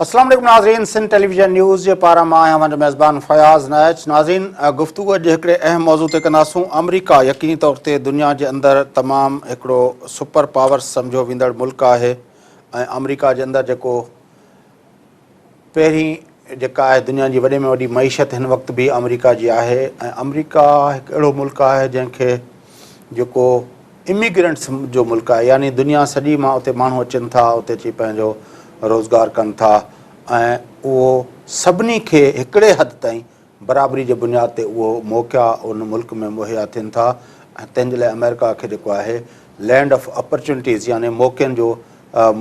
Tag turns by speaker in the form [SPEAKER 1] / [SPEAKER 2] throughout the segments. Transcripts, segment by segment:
[SPEAKER 1] السلام عليڪم ناظرين سنڌ ٽيليويزن نيوز جي پاران مان آهيان اوهان جو ميزبان فياض نائچ ناظرين گفتگو اڄ هڪڙي اهم موضوع تي ڪنداسون آمريڪا يقيني طور تي دنيا جي اندر تمام هڪڙو سپر پاور سمجهيو ويندڙ ملڪ آهي ۽ آمريڪا جي اندر جيڪو پهرين جيڪا آهي دنيا جي وڏي ۾ وڏي معيشت هن وقت به آمريڪا جي آهي ۽ آمريڪا هڪ اهڙو ملڪ آهي جنهن کي جيڪو اميگرنٽس جو ملڪ آهي يعني دنيا سڄي مان اتي ماڻهو اچن ٿا اتي اچي پنهنجو روزگار ڪن ٿا ۽ اهو سڀني کي هڪڙي حد تائين برابري جي بنياد تي اهو موقعا ان ملڪ ۾ مهيا ٿين ٿا ۽ تنهن جي لاء آمريڪا کي جيڪو آهي لينڊ آف اپرچونٽيز يعني موقعن جو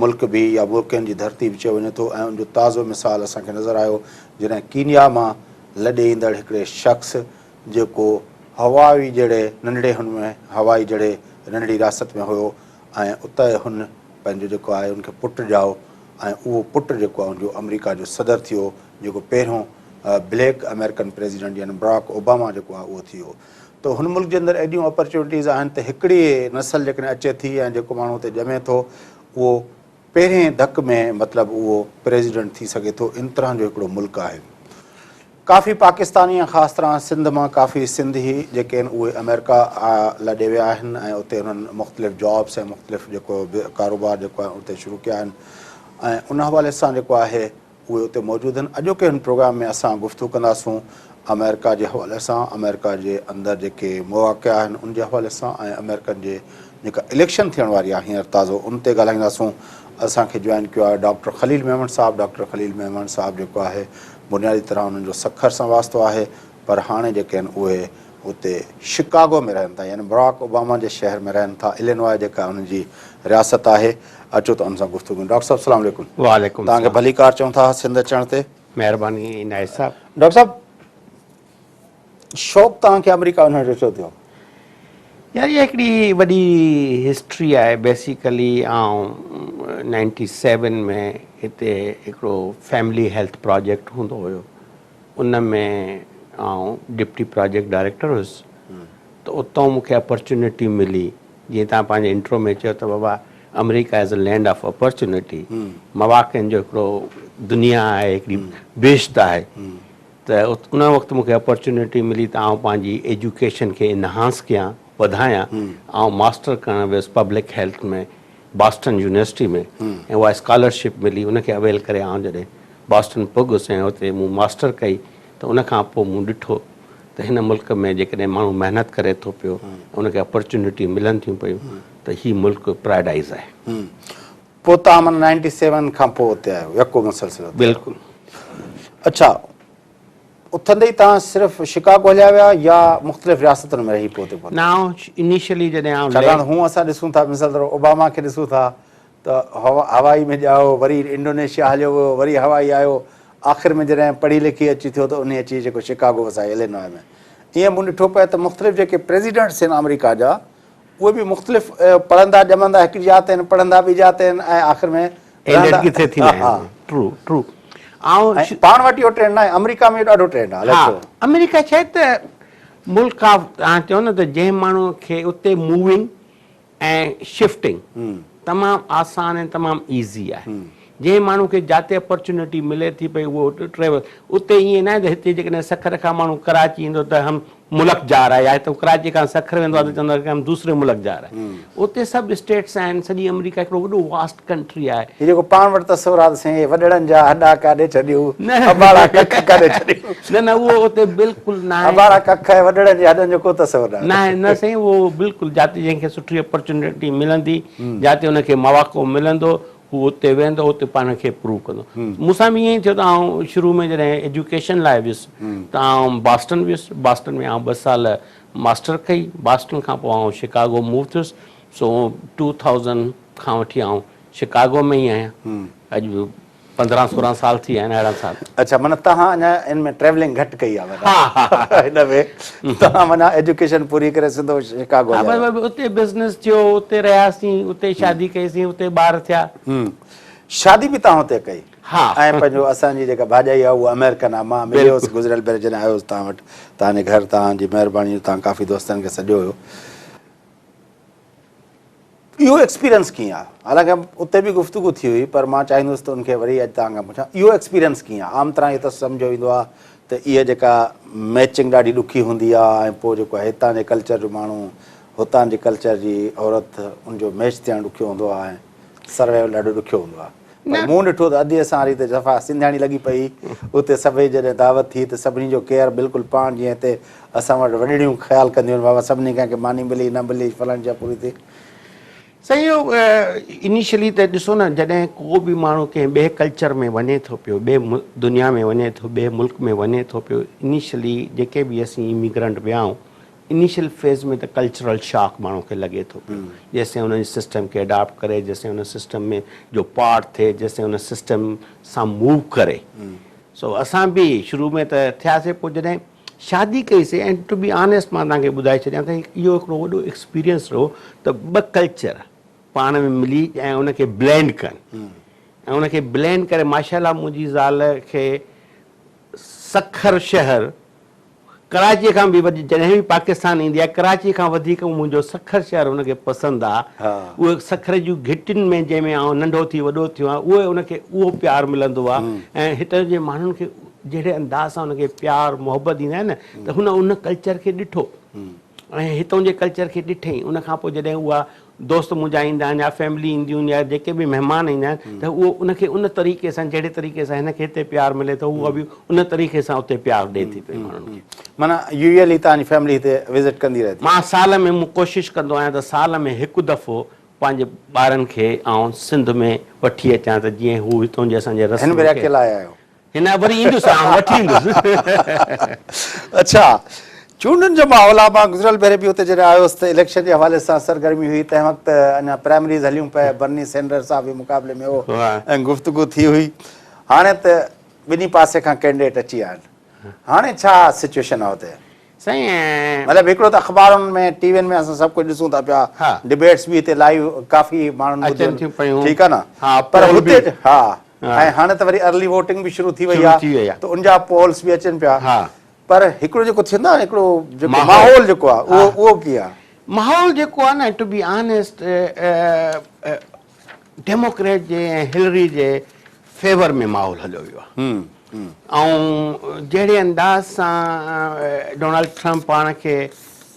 [SPEAKER 1] ملڪ به يا موقعن جي ڌرتي به چيو وڃي ٿو ۽ ان جو تازو مثال اسان کي نظر آيو جڏهن ڪينيا مان لڏي ايندڙ هڪڙي شخص جيڪو هوائي جهڙي ننڍڙي هن ۾ هوائي جهڙي ننڍڙي رياست ۾ هيو ۽ اتي هن پنهنجو جيڪو آهي ان کي پٽ ڄائو ۽ اهو پٽ جيڪو آهي ان جو آمريڪا جو صدر ٿيو جيڪو پهريون بليڪ آمريڪن پريزيڊنٽ يعني براڪ اوباما جيڪو آهي اهو ٿي ويو ته هن ملڪ جي اندر ايڏيون اپرچونٽيز آهن ته هڪڙي نسل جيڪڏهن اچي ٿي ۽ جيڪو ماڻهو اتي ڄمي ٿو اهو پهرين ڌڪ ۾ مطلب اهو پريزيڊنٽ ٿي سگهي ٿو ان طرح جو هڪڙو ملڪ آهي ڪافي پاڪستاني ۽ خاص طرح سنڌ مان ڪافي سنڌي جيڪي آهن اهي آمريڪا لڏي ويا آهن ۽ اتي انهن مختلف جابس ۽ مختلف جيڪو ڪاروبار جيڪو آهي اتي شروع ڪيا آهن ۽ ان حوالي سان جيڪو آهي اهي اتي موجود آهن. اڄوڪي هن پروگرام ۾ اسان گفتگو ڪنداسون آمريڪا جي حوالي سان، آمريڪا جي اندر جيڪي مواقع آهن ان جي حوالي سان ۽ آمريڪن جي جيڪا اليڪشن ٿيڻ واري آهي هينئر تازو ان تي ڳالهائينداسون. اسان کي جوائن ڪيو آهي ڊاڪٽر خليل ميمڻ صاحب، ڊاڪٽر خليل ميمڻ صاحب جيڪو آهي بنيادي طرح انهن جو سکر سان واسطو آهي پر هاڻي جيڪي آهن اهي اتي شڪاگو ۾ رهن ٿا يعني براڪ اوباما جي شهر ۾ رهن ٿا الينواء جيڪا انهن جي رياست آهي اچو ته ان سان گفتگو ڪيون ڊاڪٽر صاحب السلام عليڪم وعليڪم توهان کي ڀليڪار چئون ٿا سنڌ اچڻ تي
[SPEAKER 2] مهرباني عنايت صاحب
[SPEAKER 1] ڊاڪٽر صاحب شوق توهان کي آمريڪا وڃڻ جو ڇو ٿيو؟
[SPEAKER 2] يار اها هڪڙي وڏي هسٽري آهي بيسيڪلي آئون نائنٽي سيون ۾ هتي هڪڙو فيملي هيلٿ پراجيڪٽ هوندو هيو ان ۾ آئون ڊپٽي پراجيڪٽ ڊائريڪٽر هيس ته اتان مون کي اپرچونيٽي ملي جيئن توهان پنهنجي انٽرو ۾ چيو ته بابا آمريڪا is a land of opportunity مواقعن جو هڪڙو دنيا آهي هڪڙي بهشت آهي ته ان وقت مون کي اپرچونيٽي ملي ته آئون پنهنجي ايجوڪيشن کي انهانس ڪيان وڌايان آئون ماسٽر ڪرڻ ويس پبلڪ هيلٿ ۾ باسٽن يونيورسٽي ۾ ۽ اها اسڪالرشپ ملي ان کي اويل ڪري آئون جڏهن باسٽن پڳس ۽ اتي مون ماسٽر ڪئي ته ان کان پوء مون ڏٺو ته هن ملڪ ۾ جيڪڏهن ماڻهو محنت ڪري ٿو پيو ۽ ان کي اپرچونيٽي ملن ٿيون پيون ته هي ملڪ پرائڊائز آهي.
[SPEAKER 1] پوء توهان معنيٰ نائنٽي سيون کان پوء اتي آيو يڪو مسلسل اتي آيو.
[SPEAKER 2] بلڪل.
[SPEAKER 1] اڇا اٿندي ئي توهان صرف شڪاگو هليا ويا يا مختلف رياستن ۾ رهي پوء اتي پهتا؟
[SPEAKER 2] نه آئون انيشلي جڏهن آئون
[SPEAKER 1] ڇاڪاڻ ته هونء اسان ڏسون ٿا مثال طور اوباما کي ڏسون ٿا ته هوائي ۾ ڄائو، وري انڊونيشيا هليو ويو، وري هوائي آيو، آخر ۾ جڏهن پڙهي لکي اچي ٿيو ته انهي اچي جيڪو شڪاگو وسائي الينواء ۾. ائين مون ڏٺو پئي ته مختلف جيڪي پريزيڊنٽس آهن آمريڪا جا اهي به مختلف پڙهندا ڄمندا هڪ جاء تي آهن، پڙهندا ٻي جاء تي آهن ۽ آخر ۾
[SPEAKER 2] رهندا ڪٿي ٿيندا آهن. ٽرو ٽرو
[SPEAKER 1] آئون ۽ پاڻ وٽ اهو ٽرينڊ ناهي، آمريڪا ۾ اهو ڏاڍو ٽرينڊ آهي الائي ڇو.
[SPEAKER 2] آمريڪا ڇا آهي ته ملڪ آف توهان چئو نه ته جنهن ماڻهو کي اتي موونگ ۽ شفٽنگ تمام آسان ۽ تمام ايزي آهي جنهن ماڻهو کي جاتي اپرچونٽي ملي ٿي پئي اهو ٽريول اتي ائين ناهي ته هتي جيڪڏهن سکر کان ماڻهو ڪراچي ايندو ته هم ملڪ جا رها يا هتان ڪراچي کان سکر ويندو آهي ته چوندو آهي هم دوسري ملڪ جا رها اتي سڀ اسٽيٽس آهن سڄي آمريڪا هڪڙو وڏو واسٽ ڪنٽري آهي.
[SPEAKER 1] هي جيڪو پاڻ وٽ تصور آهي ته سائين اهي وڏڙن جا هڏا ڪاڏي ڇڏيون اباڻا ڪک ڪاڏي ڇڏيون.
[SPEAKER 2] نه نه اهو اتي بلڪل ناهي.
[SPEAKER 1] اباڻا ڪک ۽ وڏڙن جي هڏن جو ڪو تصور
[SPEAKER 2] ناهي. ناهي نه سائين اهو بلڪل جاتي جنهن کي سٺي اپرچونٽي ملندي جاتي ان کي مواقعو ملندو هو اتي ويندو اتي پاڻ کي پروو ڪندو. مون سان به ائين ئي ٿيو ته آئون شروع ۾ جڏهن ايجوڪيشن لاء ويس ته آئون باسٽن ويس باسٽن ۾ آئون ٻه سال ماسٽر ڪئي باسٽن کان پوء آئون شڪاگو موو ٿيس سو ٽو ٿائوزنڊ کان وٺي آئون شڪاگو ۾ ئي آهيان اڄ 15 16 سال ٿي ويا آهن 18 سال.
[SPEAKER 1] اڇا معنيٰ توهان اڃا ان ۾ ٽريولنگ گهٽ ڪئي آهي معنيٰ هن ۾ توهان معنيٰ ايجوڪيشن پوري ڪري سڌو شڪاگو هليا ويا.
[SPEAKER 2] ها اتي بزنس ٿيو اتي رهياسين اتي شادي ڪئيسين اتي ٻار ٿيا.
[SPEAKER 1] شادي به توهان اتي ڪئي.
[SPEAKER 2] ها.
[SPEAKER 1] ۽ پنهنجو اسان جي جيڪا ڀاڄائي آهي اها آمريڪن آهي مان مليو هوس گذريل ڀيري جڏهن آيو هوس توهان وٽ توهان جي گهر توهان جي مهرباني جو توهان ڪافي دوستن کي سڏيو هيو. اهو ايڪسپيرينس ڪيئن آ؟ حالانڪه اتي به گفتگو ٿي هئي پر مان چاهيندس ته ان کي وري اڄ توهان کان پڇان اهو ايڪسپيرينس ڪيئن آ؟ عام طرح اهو ته سمجهيو ويندو آ ته اها جيڪا ميچنگ ڏاڍي ڏکي هوندي آ ۽ پوء جيڪو آهي هتان جي ڪلچر جو ماڻهو هتان جي ڪلچر جي عورت ان جو ميچ ٿيڻ ڏکيو هوندو آ ۽ سروائيول ڏاڍو ڏکيو هوندو آ پر مون ڏٺو ته ادي اسان واري ته صفا سنڌياڻي لڳي پئي اتي سڀئي جڏهن دعوت ٿي ته سڀني جو ڪيئر بلڪل پاڻ جيئن هتي اسان وٽ وڏڙيون خيال ڪنديون آهن بابا سڀني کان کي ماني ملي نه ملي فلاڻي شيء پوري ٿي.
[SPEAKER 2] سائين اهو انيشلي ته ڏسو نه جڏهن ڪو به ماڻهو ڪنهن ٻئي ڪلچر ۾ وڃي ٿو پيو ٻئي دنيا ۾ وڃي ٿو ٻئي ملڪ ۾ وڃي ٿو پيو انيشلي جيڪي به اسين اميگرنٽ ويا آهيون انيشل فيز ۾ ته ڪلچرل شاڪ ماڻهو کي لڳي ٿو پيو جيسين ان جي سسٽم کي اڊاپٽ ڪري جيسين ان سسٽم ۾ جو پارٽ ٿئي جيسين ان سسٽم سان موو ڪري سو اسان به شروع ۾ ته ٿياسي پوء جڏهن شادي ڪئي سي ۽ ٽو بي آنيسٽ مان توهان کي ٻڌائي ڇڏيان ته اهو هڪڙو وڏو ايڪسپيرينس رهيو ته ٻه ڪلچر پاڻ ۾ ملي ۽ ان کي بلينڊ ڪن ۽ ان کي بلينڊ ڪري ماشاء الله منهنجي زال کي سکر شهر ڪراچي کان به وڌ جڏهن به پاڪستان ايندي آهي ڪراچي کان وڌيڪ منهنجو سکر شهر ان کي پسند آهي اهي سکر جون گهٽين ۾ جنهن ۾ آئون ننڍو ٿي وڏو ٿيو آهيان اهي ان کي اهو پيار ملندو آهي ۽ هتان جي ماڻهن کي جهڙي انداز سان ان کي پيار محبت ڏيندا آهن نه ته هن ان ڪلچر کي ڏٺو ۽ هتون جي ڪلچر کي ڏٺئين ان کان پوء جڏهن اها دوست منهنجا ايندا آهن يا فيملي اينديون آهن يا جيڪي به مهمان ايندا آهن ته اهو ان کي ان طريقي سان جهڙي طريقي سان هن کي هتي پيار ملي ٿو اها به ان طريقي سان اتي پيار ڏئي ٿي پئي ماڻهن کي.
[SPEAKER 1] معنيٰ يوزلي توهان جي فيملي هتي وزٽ ڪندي رهي ٿي.
[SPEAKER 2] مان سال ۾ مون ڪوشش ڪندو آهيان ته سال ۾ هڪ دفعو پنهنجي ٻارن کي آئون سنڌ ۾ وٺي اچان ته جيئن هو هتون جي اسان جي
[SPEAKER 1] هن
[SPEAKER 2] رسمن
[SPEAKER 1] ڀيري
[SPEAKER 2] کي
[SPEAKER 1] اڪيلا آيا آهيو.
[SPEAKER 2] هن وري ايندس آئون وٺي ايندس.
[SPEAKER 1] اڇا چونڊن جو ماحول آ مان گذريل ڀيري به اتي جڏهن آيو هوس ته اليڪشن جي حوالي سان سرگرمي هئي تنهن وقت اڃا پرائمريز هليون پئي برني سينڊرز صاحب به مقابلي ۾ هو ۽ گفتگو ٿي هئي هاڻي ته ٻنهي پاسي کان ڪينڊيڊيٽ اچي ويا آهن هاڻي ڇا سچويشن آ اتي؟
[SPEAKER 2] سائين
[SPEAKER 1] مطلب هڪڙو ته اخبارن ۾ ٽي وين ۾ اسان سڀ ڪجهه ڏسون ٿا پيا ڊبيٽس به هتي لائيو ڪافي ماڻهن
[SPEAKER 2] اچن ٿيون پيون
[SPEAKER 1] ٺيڪ آ نه پر هتي ها ۽ هاڻي ته وري ارلي ووٽنگ به شروع ٿي وئي آهي ته ان جا پولس به اچن پيا پر هڪڙو جيڪو ٿيندو آهي هڪڙو جيڪو ماحول جيڪو آهي اهو اهو ڪيئن آهي؟
[SPEAKER 2] ماحول جيڪو آهي نه ٽو بي آنيسٽ ڊيموڪريٽ جي ۽ هلري جي فيور ۾ ماحول هليو ويو آهي ۽ جهڙي انداز سان ڊونلڊ ٽرمپ پاڻ کي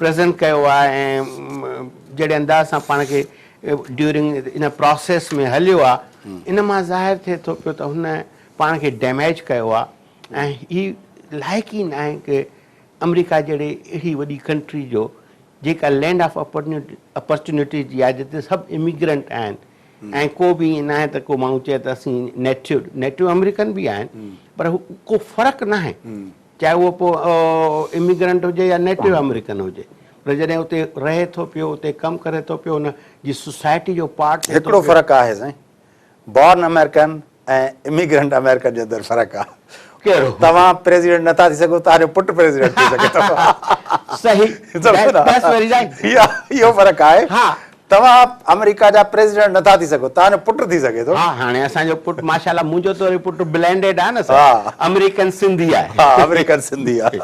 [SPEAKER 2] پريزنٽ ڪيو آهي ۽ جهڙي انداز سان پاڻ کي ڊيورنگ ان پراسيس ۾ هليو آ ان مان ظاهر ٿئي ٿو پيو ته هن پاڻ کي ڊيميج ڪيو آ ۽ هي لائق ئي ناهي ڪي آمريڪا جهڙي اهڙي وڏي ڪنٽري جو جيڪا لينڊ آف اپرچونيٽي جي آهي جتي سڀ اميگرنٽ آهن ۽ ڪو به ائين ناهي ته ڪو ماڻهو چئي ته اسين نيٽو نيٽو آمريڪن به آهن پر ڪو فرق ناهي چاهي اهو پوء اميگرنٽ هجي يا نيٽو آمريڪن هجي پر جڏهن اتي رهي ٿو پيو اتي ڪم ڪري ٿو پيو ان جي سوسائٽي جو پارٽ ٿئي ٿو
[SPEAKER 1] هڪڙو
[SPEAKER 2] پيو.
[SPEAKER 1] فرق آهي سائين بارن آمريڪن ۽ اميگرنٽ آمريڪن جي اندر فرق آهي.
[SPEAKER 2] ڪهڙو؟
[SPEAKER 1] توهان پريزيڊنٽ نٿا ٿي سگهو توهان جو پٽ پريزيڊنٽ ٿي سگهي ٿو.
[SPEAKER 2] صحيح
[SPEAKER 1] سمجهو نه؟
[SPEAKER 2] That's very right.
[SPEAKER 1] اهو فرق آهي.
[SPEAKER 2] ها.
[SPEAKER 1] توهان آمريڪا جا پريزيڊنٽ نٿا ٿي سگهو، توهان جو پٽ ٿي سگهي ٿو.
[SPEAKER 2] ها هاڻي اسان جو پٽ ماشاء الله منهنجو ته وري پٽ بلينڊيڊ آهي نه سر آمريڪن سنڌي آهي.
[SPEAKER 1] ها آمريڪن سنڌي آهي.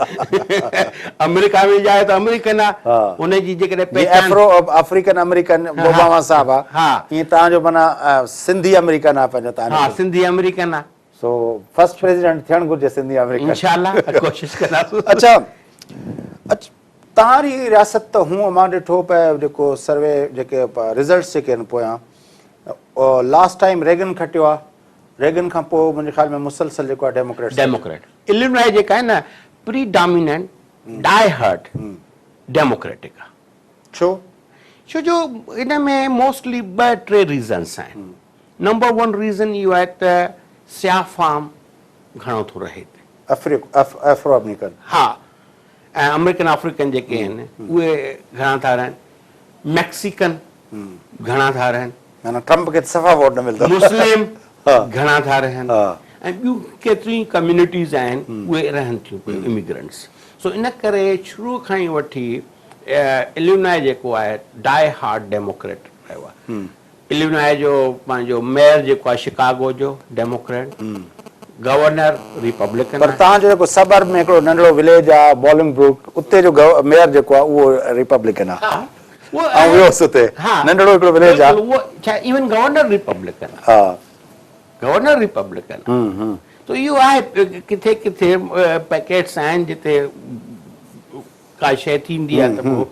[SPEAKER 2] آمريڪا ۾ ڄايو ته آمريڪن آهي ان جي جيڪڏهن پهچان.
[SPEAKER 1] جيئن افرو آفريڪن آمريڪن اوباما صاحب آهي ائين توهان جو معنيٰ سنڌي آمريڪن آهي پنهنجو توهان جو.
[SPEAKER 2] ها سنڌي آمريڪن آهي.
[SPEAKER 1] سو فرسٽ پريزيڊنٽ ٿيڻ گهرجي سنڌي آمريڪن.
[SPEAKER 2] انشاء الله ڪوشش ڪنداسون.
[SPEAKER 1] اڇا اڇا توهان جي رياست ته هونء مان ڏٺو پئي جيڪو سروي جيڪي رزلٽس جيڪي آهن پويان لاسٽ ٽائيم ريگن کٽيو آهي ريگن کان پوء منهنجي خيال ۾ مسلسل جيڪو آهي ڊيموڪريٽس
[SPEAKER 2] ڊيموڪريٽ الينوائي جيڪا آهي نه پري ڊاميننٽ ڊائي هارڊ ڊيموڪريٽڪ آهي.
[SPEAKER 1] ڇو؟
[SPEAKER 2] ڇو جو ان ۾ موسٽلي ٻه ٽي ريزنس آهن نمبر ون ريزن اهو آهي ته سياح فارم گهڻو ٿو رهي هتي.
[SPEAKER 1] افرو آمريڪن.
[SPEAKER 2] ها ۽ آمريڪن آفريڪن جيڪي آهن اهي گهڻا ٿا رهن، ميڪسيڪن گهڻا ٿا رهن.
[SPEAKER 1] معنيٰ ٽرمپ کي ته صفا ووٽ نه ملندو.
[SPEAKER 2] مسلم گهڻا ٿا رهن ۽ ٻيون ڪيتريون ئي ڪميونٽيز آهن اهي رهن ٿيون پيون اميگرنٽس. سو ان ڪري شروع کان ئي وٺي الينوائي جيڪو آهي ڊائي هارڊ ڊيموڪريٽ رهيو آهي. الينوائي جو پنهنجو ميئر جيڪو آهي شڪاگو جو ڊيموڪريٽ، گورنر ريپبلڪن
[SPEAKER 1] پر
[SPEAKER 2] آهي.
[SPEAKER 1] توهان جو جيڪو سب ارب ۾ هڪڙو ننڍڙو وليج آهي بولنگ بروڪ اتي جو ميئر جيڪو آهي اهو ريپبلڪن آهي.
[SPEAKER 2] ها
[SPEAKER 1] آئون ويو هوس اتي ننڍڙو هڪڙو وليج آ.
[SPEAKER 2] بلڪل اهو ڇا ايون گورنر ريپبلڪن آ.
[SPEAKER 1] ها.
[SPEAKER 2] گورنر ريپبلڪن آ. ته اهو آهي ڪٿي ڪٿي پيڪيٽس آهن جتي ڪا شيء ٿيندي آهي ته پوء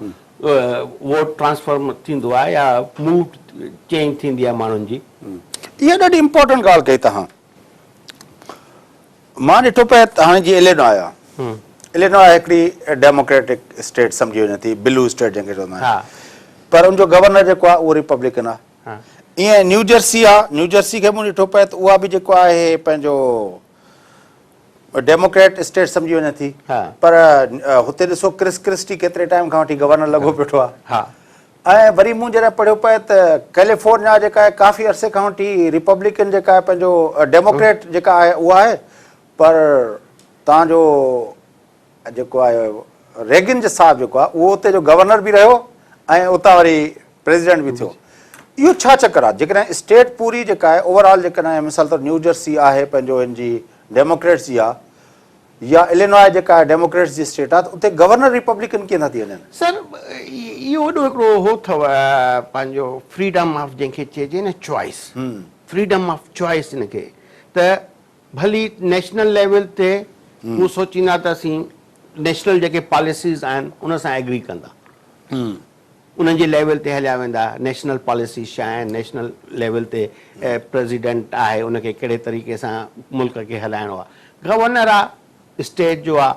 [SPEAKER 2] ووٽ ٽرانسفر ٿيندو آهي يا موڊ چينج ٿيندي آهي ماڻهن جي.
[SPEAKER 1] اها ڏاڍي امپورٽنٽ ڳالهه ڪئي توهان. مان ڏٺو پئي ته هاڻي جيئن الينواء آ. الينواء هڪڙي ڊيموڪريٽڪ اسٽيٽ سمجهي وڃي ٿي، بلو اسٽيٽ جنهن کي چوندا آهن. پر ان جو گورنر جيڪو آ اهو ريپبلڪن آ. ائين نيو جرسي آ، نيو جرسي کي مون ڏٺو پئي ته اها به جيڪو آهي پنهنجو ڊيموڪريٽ اسٽيٽ سمجهي وڃي ٿي. پر هتي ڏسو ڪرس ڪرسٽي ڪيتري ٽائيم کان وٺي گورنر لڳو پيٺو آ. ۽ وري مون جڏهن پڙهيو پئي ته ڪيليفورنيا جيڪا آهي ڪافي عرصي کان وٺي ريپبلڪن جيڪا آهي پنهنجو ڊيموڪريٽ جيڪا آهي اها آهي پر تان جو جيڪو آهي ريگن جي صاحب جيڪو آهي اهو اتي جو گورنر به رهيو ۽ اتان وري پريزيڊنٽ به ٿيو. اهو ڇا چڪر آهي جيڪڏهن اسٽيٽ پوري جيڪا آهي اوور آل جيڪڏهن مثال طور نيو جرسي آهي پنهنجو هن جي ڊيموڪريٽس جي آهي يا الينواء جيڪا ڊيموڪريٽس جي اسٽيٽ آهي ته اتي گورنر ريپبلڪن ڪيئن ٿا ٿي وڃن؟
[SPEAKER 2] سر اهو وڏو هڪڙو هو اٿو پنهنجو فريڊم آف جنهن کي چئجي نه چوائس فريڊم آف چوائس ان کي ته ڀلي نيشنل ليول تي هو سوچيندا ته اسين نيشنل جيڪي پاليسيز آهن ان سان ايگري ڪندا انهن جي ليول تي هليا ويندا نيشنل پاليسيز ڇا آهن نيشنل ليول تي پريزيڊنٽ آهي ان کي ڪهڙي طريقي سان ملڪ کي هلائڻو آهي گورنر آهي اسٽيٽ جو آهي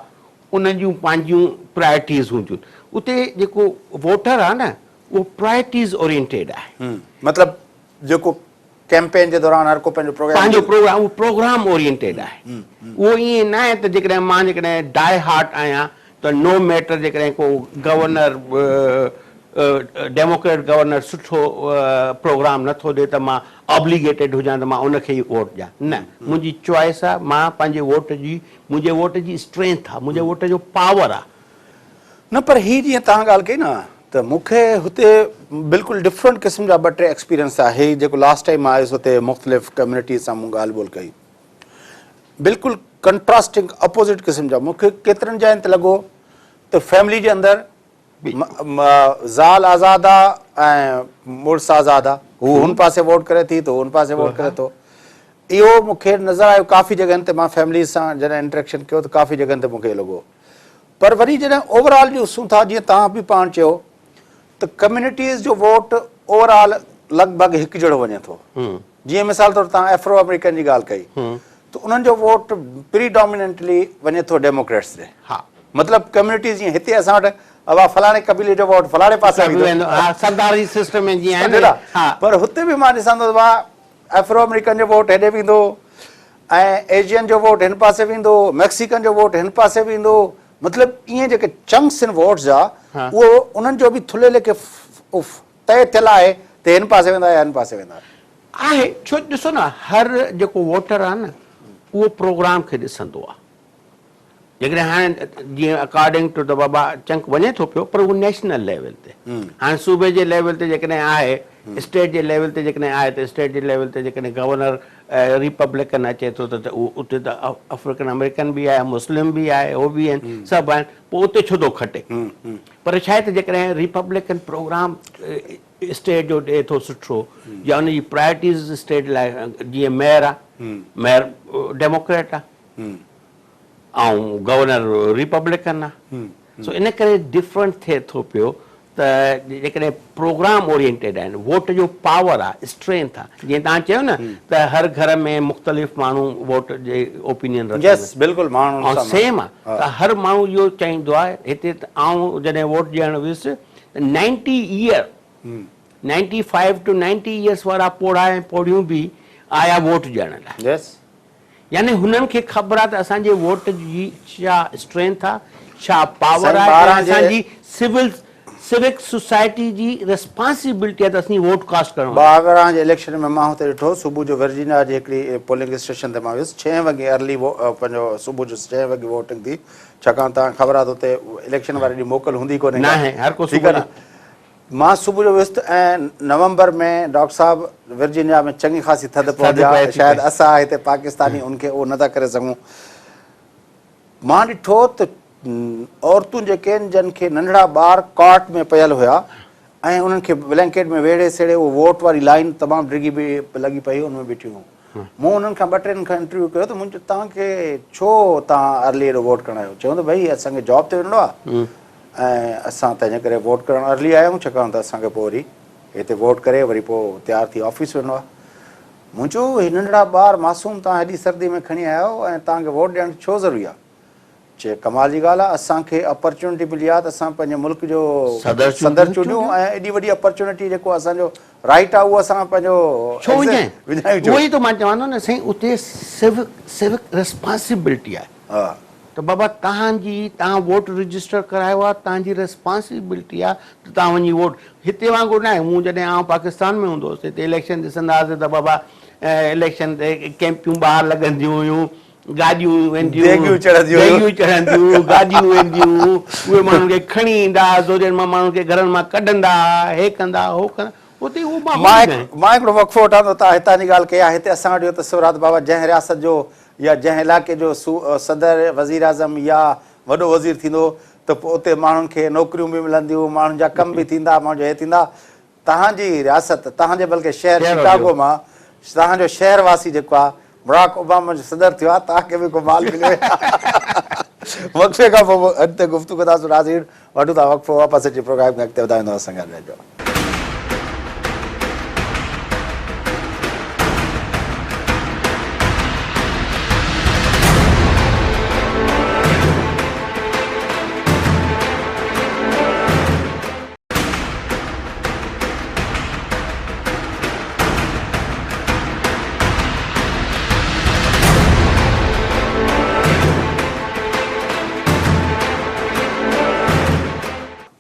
[SPEAKER 2] انهن جون پنهنجيون پرائرٽيز هونديون اتي جيڪو ووٽر آهي نه اهو پرائرٽيز اورينٽيڊ آهي.
[SPEAKER 1] مطلب جيڪو ڪيمپين جي دوران هر ڪو پنهنجو پروگرام
[SPEAKER 2] پنهنجو پروگرام اهو پروگرام اورينٽيڊ آهي اهو ائين نه آهي ته جيڪڏهن مان جيڪڏهن ڊاء هارٽ آهيان ته نو ميٽر جيڪڏهن ڪو گورنر ڊيموڪريٽ گورنر سٺو پروگرام نه ٿو ڏي ته مان آبليگيٽيڊ هجان ته مان ان کي ئي ووٽ ڏيان نه منهنجي چوائس آهي مان پنهنجي ووٽ جي منهنجي ووٽ جي اسٽرينٿ آهي منهنجي ووٽ جو پاور آهي.
[SPEAKER 1] نه پر هي جيئن توهان ڳالهه ڪئي نه ته مون کي هتي بلڪل ڊفرنٽ قسم جا ٻه ٽي ايڪسپيرينس ٿيا. هي جيڪو لاسٽ ٽائيم مان آيس اتي مختلف ڪميونٽيز سان مون ڳالهه ٻولهه ڪئي بلڪل ڪنٽراسٽنگ اپوزٽ قسم جا مون کي ڪيترن جاين تي لڳو ته فيملي جي اندر زال آزاد آ ۽ مڙس آزاد آ هو هن پاسي ووٽ ڪري ٿي ته هو هن پاسي ووٽ ڪري ٿو اهو مون کي نظر آيو ڪافي جڳهن تي مان فيمليز سان جڏهن انٽريڪشن ڪيو ته ڪافي جڳهن تي مون کي اهو لڳو پر وري جڏهن اوور آل ڏسون ٿا جيئن توهان به پاڻ چيو ته ڪميونٽيز جو ووٽ اوور آل لڳ ڀڳ هڪجهڙو وڃي ٿو جيئن مثال طور توهان ايفرو آمريڪن جي ڳالهه ڪئي ته انهن جو ووٽ پري ڊوميننٽلي وڃي ٿو ڊيموڪريٽس ڏي مطلب ڪميونٽيز جيئن هتي اسان وٽ ابا فلاڻي قبيلي جو ووٽ فلاڻي پاسي
[SPEAKER 2] ويندو سرداري سسٽم ۾ جيئن آهي
[SPEAKER 1] پر هتي به مان ڏسان ٿو ته ايفرو آمريڪن جو ووٽ هيڏي ويندو ۽ ايشين جو ووٽ هن پاسي ويندو، ميڪسيڪن جو ووٽ هن پاسي ويندو، مطلب ائين جيڪي چنڪس آهن ووٽس جا اهو انهن جو به ٿلهي ليکي طئي ٿيل آهي ته هن پاسي ويندا يا هن پاسي ويندا.
[SPEAKER 2] آهي ڇو ڏسو نه هر جيڪو ووٽر آهي نه اهو پروگرام کي ڏسندو آهي. جيڪڏهن هاڻي جيئن اڪارڊنگ ٽو the بابا چنڪ وڃي ٿو پيو پر اهو نيشنل ليول تي هاڻي صوبي جي ليول تي جيڪڏهن آهي اسٽيٽ جي ليول تي جيڪڏهن آهي ته اسٽيٽ جي ليول تي جيڪڏهن گورنر ريپبلڪن اچي ٿو ته اهو اتي ته افريڪن آمريڪن به آهي مسلم به آهي هو به آهن سڀ آهن پوء اتي ڇو ٿو کٽي پر ڇا آهي ته جيڪڏهن ريپبلڪن پروگرام اسٽيٽ جو ڏئي ٿو سٺو يا ان جي پرائرٽيز اسٽيٽ لاء جيئن ميئر آهي ميئر ڊيموڪريٽ آهي ۽ گورنر ريپبلڪن آ سو ان ڪري ڊفرنٽ ٿئي ٿو پيو ته جيڪڏهن پروگرام اورينٽيڊ آهن ووٽ جو پاور آ اسٽرينٿ آ جيئن توهان چيو نه ته هر گهر ۾ مختلف ماڻهو ووٽ جي اوپينين رکندا
[SPEAKER 1] يس بلڪل ماڻهو
[SPEAKER 2] ۽ سيم آ ته هر ماڻهو اهو چاهيندو آ هتي ته آئون جڏهن ووٽ ڏيڻ ويس ته ninety year ninety five to ninety years وارا پوڙها ۽ پوڙهيون به آيا ووٽ ڏيڻ لاء
[SPEAKER 1] يس
[SPEAKER 2] يعني هنن کي خبر آ ته اسان جي ووٽ جي ڇا اسٽرينٿ آ، ڇا پاور
[SPEAKER 1] سائين
[SPEAKER 2] آ ۽
[SPEAKER 1] 12 جي
[SPEAKER 2] اسان جي سول سوڪ سوسائٽي جي ريسپانسبلٽي آ ته اسين ووٽ ڪاسٽ ڪرڻ وڃون.
[SPEAKER 1] 12 جي اليڪشن ۾ مان هتي ڏٺو صبح جو ورجينيا جي هڪڙي پولنگ اسٽيشن تي مان ويس ڇهين وڳي ارلي پنهنجو صبح جو ڇهين وڳي ووٽنگ ٿي ڇاڪاڻ توهان کي خبر آ ته اتي اليڪشن واري ڏينهن موڪل هوندي ڪونهي ڪا
[SPEAKER 2] ناهي هر ڪو
[SPEAKER 1] ٺيڪ آ
[SPEAKER 2] صبح
[SPEAKER 1] نه. مان صبح جو ويس ته ۽ نومبر ۾ ڊاڪٽر صاحب ورجينيا ۾ چڱي خاصي ٿڌ پوندي آهي شايد اسان هتي پاڪستاني ان کي اهو نٿا ڪري سگهون. مان ڏٺو ته عورتون جيڪي آهن جن کي ننڍڙا ٻار ڪارٽ ۾ پيل هيا ۽ انهن کي بلينڪيٽ ۾ ويڙهي سيڙهي اهو ووٽ واري لائين تمام ڊگهي به لڳي پئي هئي ان ۾ بيٺيون هيون. مون انهن کان ٻه ٽن کان انٽرويو ڪيو ته مون چيو توهان کي ڇو توهان ارلي ايڏو ووٽ ڪرڻ آيو؟ چيائون ته ڀئي اسان کي جاب تي وڃڻو آهي ۽ اسان تنهن جي ڪري ووٽ ڪرڻ ارلي آيا آهيون ڇاڪاڻ ته اسان کي پوء وري هتي ووٽ ڪري وري پوء تيار ٿي آفيس وڃڻو آهي. مون چيو هي ننڍڙا ٻار معصوم توهان هيڏي سردي ۾ کڻي آيا آهيو ۽ توهان کي ووٽ ڏيڻ ڇو ضروري آهي؟ چي ڪمال جي ڳالهه آهي اسان کي اپرچونٽي ملي آهي ته اسان پنهنجي ملڪ جو صدر چونڊيون ۽ ايڏي وڏي اپرچونٽي جيڪو اسان جو رائيٽ آهي اهو اسان پنهنجو
[SPEAKER 2] ڇو وڃايون وڃايون ڇو اهو ئي ته مان چوان ٿو نه سائين اتي سوڪ سوڪ ريسپانسبلٽي آهي ته بابا تهان جي تهان ووٽ رجسٽر ڪرايو آهي تهان جي ريسپانسبلٽي آهي ته تهان وڃي ووٽ هتي وانگر ناهي مون جڏهن آئون پاڪستان ۾ هوندو هوس هتي اليڪشن ڏسندا هئاسين ته بابا اليڪشن تي ڪيمپيون ٻاهر لڳنديون هيون گاڏيون وينديون،
[SPEAKER 1] ديڳيون چڙهنديون هيون.
[SPEAKER 2] ديڳيون چڙهنديون، گاڏيون وينديون، اهي ماڻهن کي کڻي ايندا، زورين مان ماڻهن کي گهرن مان ڪڍندا، هي ڪندا، هو ڪندا، اتي اهو ماحول ئي ناهي.
[SPEAKER 1] مان هڪڙو وقفو وٺان ٿو، توهان هتان جي ڳالهه ڪئي آهي، هتي اسان وٽ اهو تصور آهي ته بابا جنهن رياست جو يا جنهن علائقي جو صدر، وزيراعظم يا وڏو وزير ٿيندو ته پوء اتي ماڻهن کي نوڪريون به ملنديون، ماڻهن جا ڪم به ٿيندا، ماڻهن جو هي ٿيندا، توهان جي رياست، توهان جي بلڪه شهر شڪاگو مان توهان جو شهر واسي جيڪو آهي براڪ اوباما جو صدر ٿيو آهي، توهان کي به ڪو مال مليو يا؟ وقفي کان پوء اڳتي گفتگو ڪنداسون ناظرين، وٺون ٿا وقفو واپس اچي پروگرام کي اڳتي وڌائيندو اسان گڏ رهجو.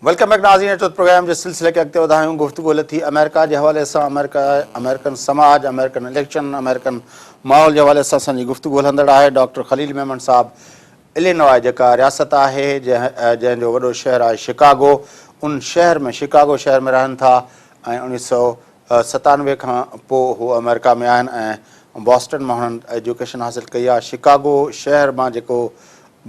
[SPEAKER 1] Welcome back ناظرين اچو ته پروگرام جي سلسلي کي اڳتي وڌايون گفتگو هلي ٿي آمريڪا جي حوالي سان آمريڪا آمريڪن سماج آمريڪن اليڪشن آمريڪن ماحول جي حوالي سان اسان جي گفتگو هلندڙ آهي ڊاڪٽر خليل ميمڻ صاحب الينواء جيڪا رياست آهي جنهن جو وڏو شهر آهي شڪاگو ان شهر ۾ شڪاگو شهر ۾ رهن ٿا ۽ 1997 کان پوء هو آمريڪا ۾ آهن ۽ بوسٽن مان هنن ايجوڪيشن حاصل ڪئي آهي شڪاگو شهر مان جيڪو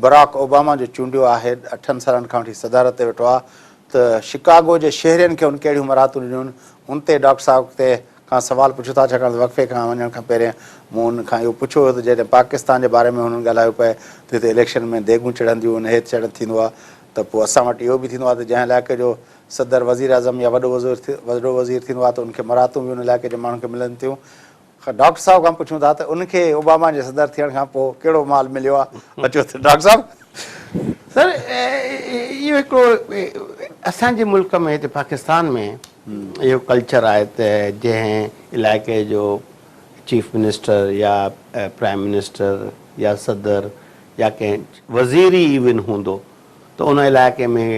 [SPEAKER 1] براڪ اوباما جو چونڊيو آهي اٺن سالن کان وٺي صدارت تي ويٺو آهي ته شڪاگو جي شهرين کي هن ڪهڙيون مراعتون ڏنيون ان تي ڊاڪٽر صاحب تي کان سوال پڇيو ٿا ڇاڪاڻ ته وقفي کان وڃڻ کان پهرين مون ان کان اهو پڇيو هيو ته جڏهن پاڪستان جي باري ۾ هنن ڳالهايو پئي ته هتي اليڪشن ۾ ديڳون چڙهنديون آهن هي چڙهه ٿيندو آهي ته پوء اسان وٽ اهو به ٿيندو آهي ته جنهن علائقي جو صدر وزيراعظم يا وڏو وزير وڏو وزير ٿيندو آهي ته ان کي مراعتون به ان علائقي جي ماڻهن کي ملن ٿيون ڊاڪٽر صاحب کان پڇون ٿا ته ان کي اوباما جي صدر ٿيڻ کان پوء ڪهڙو مال مليو آهي اچو ته ڊاڪٽر صاحب.
[SPEAKER 2] سر اهو هڪڙو اسان جي ملڪ ۾ هتي پاڪستان ۾ اهو ڪلچر آهي ته جنهن علائقي جو چيف منسٽر يا پرائم منسٽر يا صدر يا ڪنهن وزير ئي ايون هوندو ته ان علائقي ۾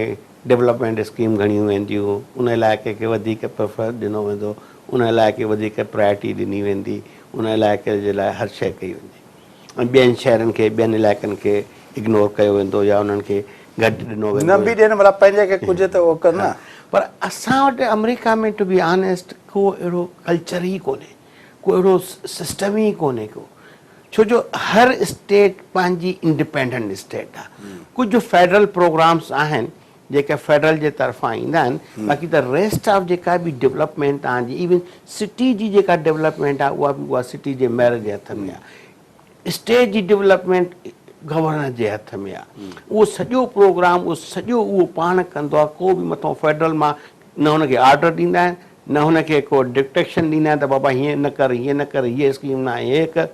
[SPEAKER 2] ڊولپمينٽ اسڪيم گهڻيون وينديون ان علائقي کي وڌيڪ پريفر ڏنو ويندو ان علائقي کي وڌيڪ پرائرٽي ڏني ويندي ان علائقي جي لاء هر شيء ڪئي ويندي ۽ ٻين شهرن کي ٻين علائقن کي اگنور ڪيو ويندو يا انهن کي گهٽ ڏنو ويندو.
[SPEAKER 1] نه به ڏين ڀلا پنهنجي کي ڪجهه ته اهو ڪن نه.
[SPEAKER 2] پر اسان وٽ آمريڪا ۾ ٽو بي آنيسٽ ڪو اهڙو ڪلچر ئي ڪونهي ڪو اهڙو سسٽم ئي ڪونهي ڪو ڇو جو هر اسٽيٽ پنهنجي انڊيپينڊنٽ اسٽيٽ آهي ڪجهه فيڊرل پروگرامس آهن جيڪي فيڊرل جي طرفان ايندا آهن باقي ته ريسٽ آف جيڪا به ڊولپمينٽ توهان جي ايون سٽي جي جيڪا ڊولپمينٽ آهي اها به اها سٽي جي ميئر جي هٿ ۾ آهي اسٽيٽ جي ڊولپمينٽ گورنر جي هٿ ۾ آهي اهو سڄو پروگرام اهو سڄو اهو پاڻ ڪندو آهي ڪو به مٿان فيڊرل مان نه هن کي آرڊر ڏيندا آهن نه هن کي ڪو ڊڪٽيڪشن ڏيندا آهن ته بابا هيئن نه ڪر هيئن نه ڪر هيء اسڪيم نه آهي هيء ڪر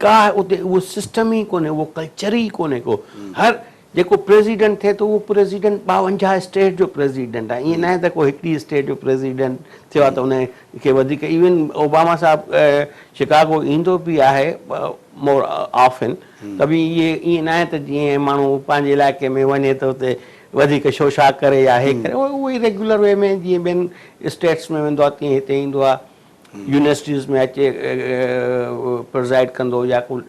[SPEAKER 2] ڪا اتي اهو سسٽم ئي ڪونهي اهو ڪلچر ئي ڪونهي ڪو هر جيڪو پريزيڊنٽ ٿئي ٿو اهو پريزيڊنٽ 52 اسٽيٽ جو پريزيڊنٽ آهي ائين ناهي ته ڪو هڪڙي اسٽيٽ جو پريزيڊنٽ ٿيو آهي ته ان کي وڌيڪ ايون اوباما صاحب شڪاگو ايندو به آهي مور آفن ته به اهي ائين ناهي ته جيئن ماڻهو پنهنجي علائقي ۾ وڃي ته اتي وڌيڪ شوشا ڪري يا هي ڪري اهو ئي ريگيولر وي ۾ جيئن ٻين اسٽيٽس ۾ ويندو آهي تيئن هتي ايندو آهي يونيورسٽيز ۾ اچي پرزائيڊ ڪندو يا ڪو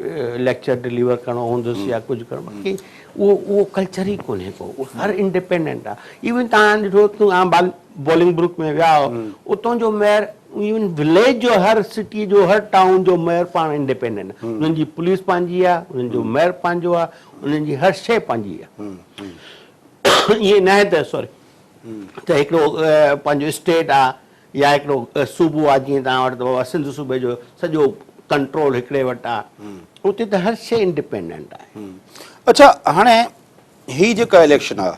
[SPEAKER 2] ليڪچر ڊليور ڪرڻو هوندس يا ڪجهه ڪرڻو باقي اهو اهو ڪلچر ئي ڪونهي ڪو اهو هر انڊيپينڊنٽ آهي ايون تهان ڏٺو تون بولنگ بروڪ ۾ ويا هو اتان جو ميئر ايون وليج جو هر سٽي جو هر ٽائون جو ميئر پاڻ انڊيپينڊنٽ آهي انهن جي پوليس پنهنجي آهي انهن جو ميئر پنهنجو آهي انهن جي هر شيء پنهنجي آهي ائين ناهي ته سوري. ته هڪڙو پنهنجو اسٽيٽ آ يا هڪڙو صوبو آ جيئن توهان وٽ ته بابا سنڌ صوبي جو سڄو ڪنٽرول هڪڙي وٽ آ اتي ته هر شيء انڊيپينڊنٽ آهي.
[SPEAKER 1] اڇا هاڻي هي جيڪا اليڪشن آ